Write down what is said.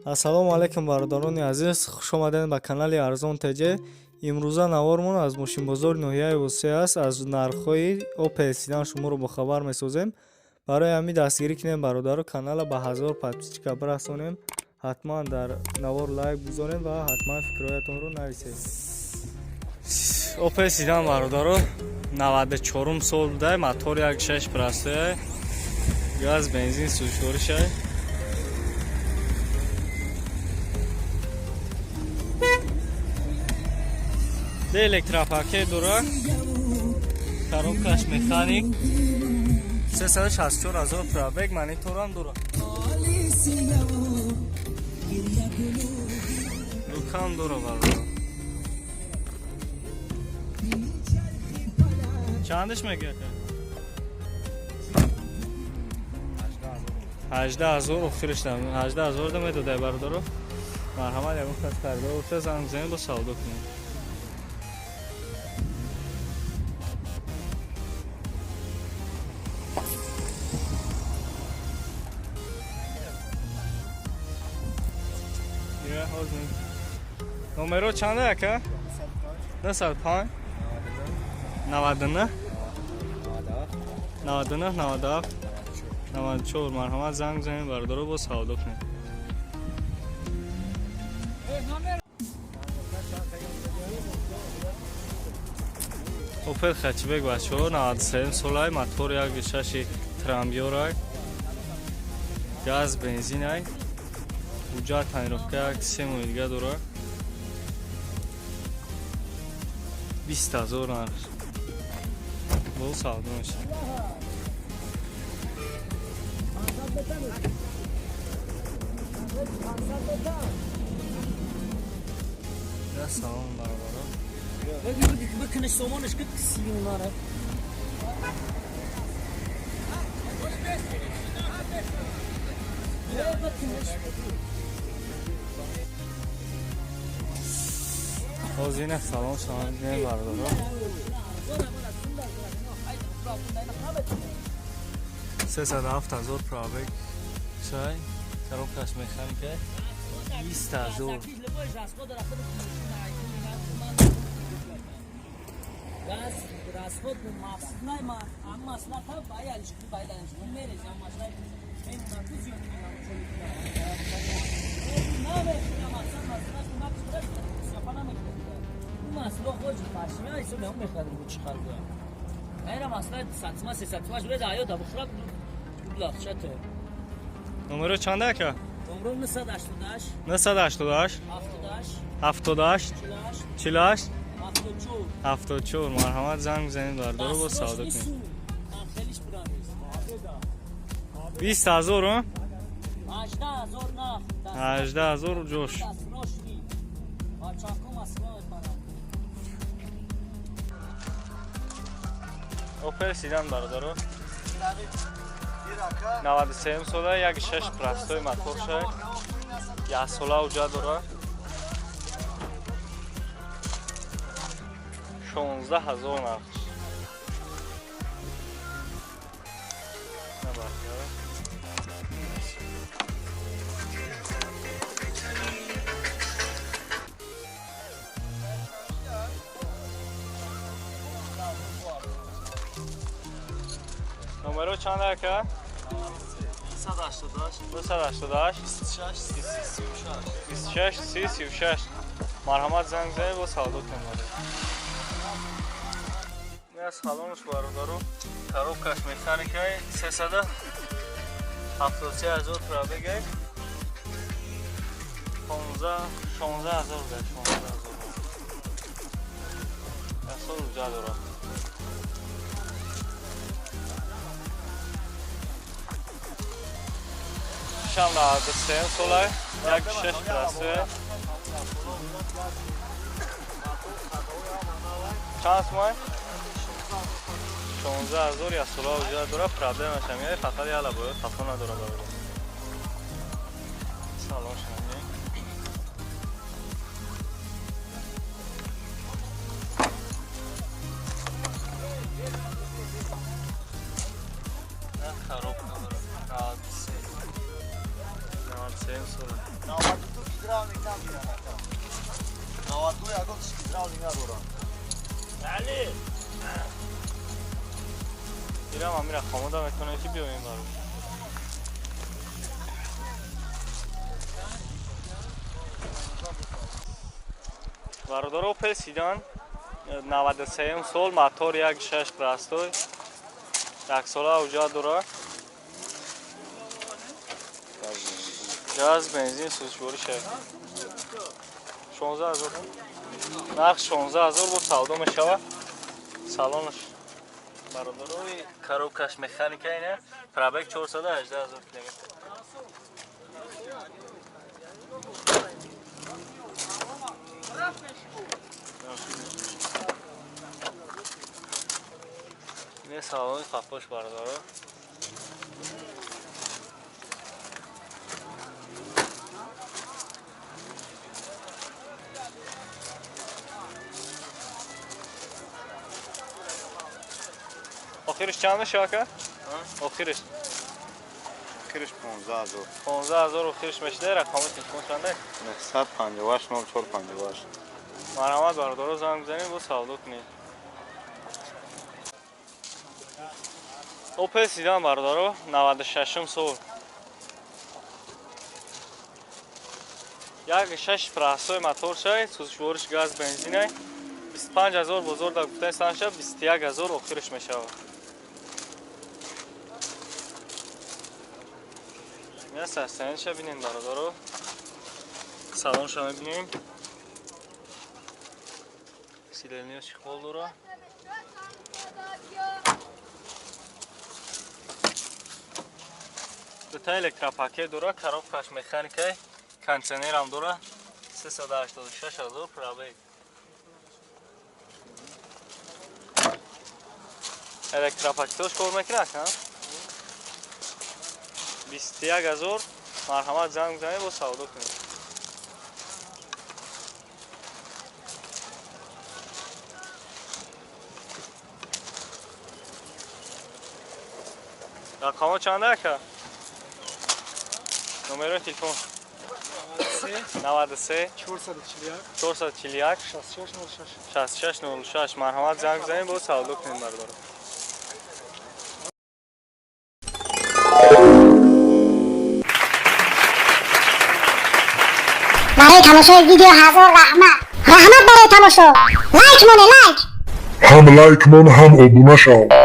Ассалому алайкум, бародарони азиз, хуш омадед ба канали Арзон ТЖ. Имрӯза навормон аз мошинбозори ноҳияи Восеъ аст. Аз нархҳои Опел Седан шуморо бохабар месозем. Барои ҳамин дастгирӣ кунем, бародаро, канала ба 1000 подписчика бирасонем. Ҳатман дар навор лайк гузорем ва ҳатман фикрҳоятонро нависед. Опел Седан, бародаро, 94 сол буда, мотор 1.6 простой, газ, бензин, сӯзишворишай. Де электропакет дора, коробкаш механик, 364 ҳазор пробег, мониторам дора, люкам дора, бародар. Чандаш мегӯяд? 18 000 охириш, 18 000 да медодай, бародаро. Марҳамат, ягон кас харидор боша, занг бизанед, бо савдо кунем. Номеро чанда, ака? 905 99 99 97 94. Марҳамат, занг бизанед, бародаро, бо савдо кунем. Опел Хэтчбек, бачаҳо, 93 солай, мотор 1.6 трамбёрай, газ, бензинай, ҳуҷҷат тонировка 1-3 моҳи дига дорад. 20 000 нарх, бо савдо мешавад. Салом, бародаро. Бикуниш сомонаш ки сиюнара. Бикуниш. Ҳозир ина салом шаванд, бародаро. 307 000 пробег шай, коробкаш механика, 20 000. Расход мақсуд най ма ам масла та бай алиш бай алиш мерез ам масла мен на ту зиёд мекунам чоли на мекунам мақсад масла ма пураш сафа намекунам у масла хоҷ фарши айсо меом мехарем бу чи харгоя айра масла 100 сума, 300 сума журез аё да бухра лахчате. Номеро чанда, ака? Номро 988. 988. 78. 78. 48. 48. 74. 74. Марҳамат, занг бизанед, бародаро, бо савдо кунем. 20 000. 18 000 нах. 18 000 ҷош. Дастрошни бачако масла мепарам. Опел Седан, бародаро, 93 сола, 1.6 простой мотор шай, яксола ҳуҷҷат дора, 16 000 нарх. На, бародаро. Номеро чанда, ака? 188. 288. 26 36. 26 30 36. Марҳамат, занг занед, бо савдо кунем. Ина салонш, бародаро, коробкаш механикай, 373 000 пробегай, 15 16 000 да 16 000 як сол ҳуҷҷат дорад. Шам 93 солай, 1.6 простой. Чанд сумай? 16 000, як сола ҳуҷҷат дора. Проблемаш ҳамияй, фақат яла бояд хафо надора, бародар. Салон шамия. Коробка дора, 93, 93 сола. 92 гидравлик намегирад, ака. 92 ягон гидравлик надорам. Али! Ирам амира хомода метавонем ки биёем баро. Бародаро, Opel Sedan 93 сол, мотор 1.6 простой. Як сола ҳуҷҷат дорад. Газ, бензин, сӯзишворӣ шавад. 16 ҳазор. Нарх 16 ҳазор бо савдо мешавад. Салонаш бародарои коробкаш механика ина, пробег 418 ҳазор километр. Ин салони қафош, бародаро. Охириш чанд мешава, ака? Охириш? Охириш 15 ҳазор. 15 ҳазор охириш мешуда. Рақами телефон чанде? 958 04 58. Марҳамат, бародаро, занг бизанед, бо савдо кунед. Opel Sedan, бародаро, 96 сол. 1.6 простой мотор шай, сӯзишвориш газ, бензинай. 25 ҳазор бозор да гуфтаи санша, 21 ҳазор охириш мешавад. Ина состояниеша бинем, бародаро. Салонша мебинем. Сидельниё чехол дора. Дута электропакет дора, коробкаш механикай, кондиционерам дора, 386 ҳазор пробег. Электропакетош кор мекунад, ха? 21 ҳазор. Марҳамат, занг бизанед, бо савдо кунед. Рақамҳо чанда, ака? Номерои телефон? 93 441 441 66 06. 66 06. Марҳамат, занг бизанед, бо савдо кунед, бародаро. Барои тамошои видео ҳазор раҳмат, раҳмат барои тамошо. Лайк моне, лайк. Ҳам лайк мон, ҳам обуна шав.